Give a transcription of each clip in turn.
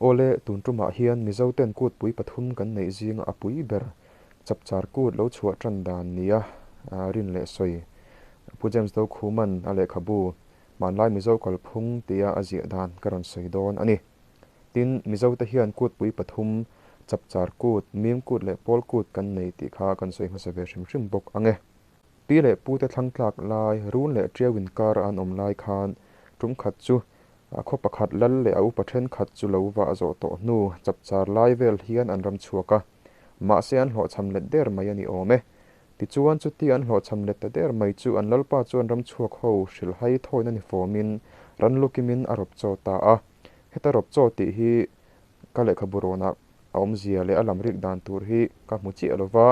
Awle, tun tumah hian Mizoten kutpui pathum kan neih zinga a pui ber Chapchar Kut lo chhuah tan dan nia rin leh sawi Pu James Dokhuman a lehkhabu Hmanlai Mizo Kalphung tia a ziah dan ka rawn sawi dawn a ni. Tin, Mizote hian kutpui pathum Chapchar Kut, Mim Kut leh Pawl Kut kan nei tih kha kan sawi hmasa ve hrim hrim bawk ang e. Pi leh pute thlang tlak lai, run leh ṭiau inkar a an awm lai khan tum khat chu khaw pakhat lal leh a upa thenkhat chu lo vah zawh tawh hnu chapchar lai vel hian an ram chhuak a, mahse an hlawhchham let der mai a ni awm e. Tichuan chutia an hlawhchham let ta der mai chu an lalpa chuan ram chhuak ho hrilhhai thawina ni fawmin ran lukimin a rawp chaw ta a. Heta rawp chaw tih hi ka lehkhabu rawnah a awmzia leh a lam rik dan tur hi ka hmu chiah lo va,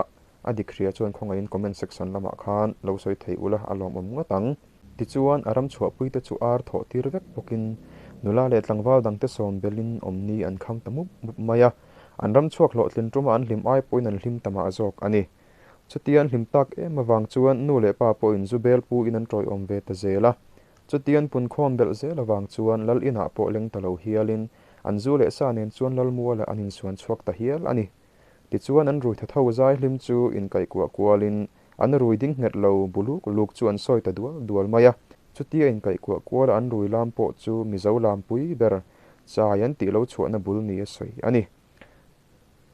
a dik hria chuan khawngaihin comment section lamah khan lo sawi thei ula a lawmawm ngawt ang. Tichuan a ram chhuahpuite chu ar thawh tir vek bawkin nula leh tlangval dangte sawm belin awmni an kham ta mup mup mai a, an ram chhuak hlawhtlin tuma an hlim ai pawhin an hlim ta mah zawk a ni. Chutia an hlim tak em avang chuan nu leh pa pawhin zu bel puin an tawiawm ve ta zel a. Chutia an punkhawm belh zel avang chuan lal inah pawh leng ta lo hialin an zu leh sa nen chuan lal mualah an insuan chhuak ta hial a ni. Tichuan an rui tha tho zai hlim chu inkaihkuah kualin an rui ding nghet lo bu luk luk chu an sawi ta dual dual mai a. Chutia inkaihkuah kuala an rui lam pawh chu Mizo lampui ber chai an tih lo chhuahna bul ni a sawi a ni.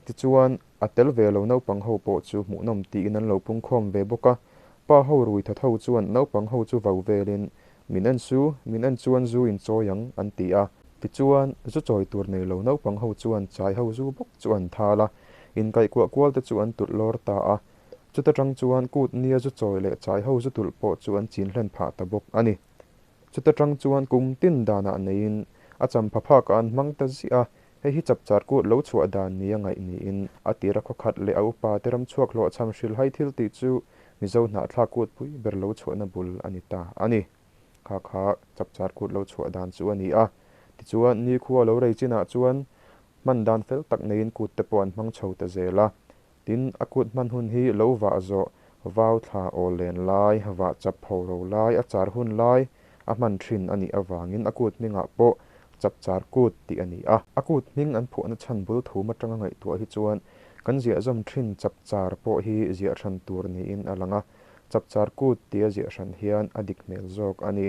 Tichuan, a tel ve lo naupang ho pawh chu hmuhnawm tiin an lo pungkhawm ve bawk a. Pa ho rui tha tho chuan naupang ho chu vau velin, Min en su, min en chuan zu in chawi ang, an ti a. Tichuan, zu chawi tur nei lo naupang ho chuan chai ho zu bawk chu an thal a, inkaihkuah kual te chu an tulh lawr ta a. Chuta tang chuan kut nia zu chawi leh chai ho zu tulh pawh chu an chin hlen phah ta bawk a ni. Chuta tang chuan kum tin danah neiin a champha phakah an hmang ta ziah a, hei hi chapchar kut lo chhuah dan nia ngaih niin a tira khawkhat leh a upa te ram chhuak hlawhchham hrilhhai thil tih chu Mizo hnahthlak kutpui ber lo chhuahna bul a ni ta a ni. Kha kha chapchar kut lo chhuah dan chu a ni a, tichuan nikhua lo rei chinah chuan hman dan fel tak neiin kut te pawh an hmang chho ta zel a. Tin, a kut hman hun hi lo vah zawh, vau thla awl len lai, vah chap pho ro lai, a char hun lai a hman thin a nih avangin a kut hmingah pawh chapchar kut tih a ni a. A kut hming an phuahna chhan bul thum atanga ngaihtuah hi chuan kan ziahzawm thin chapchar pawh hi ziah hran tur niin a lang a, chapchar kut tia ziah hran hian a dik hmel zawk a ni.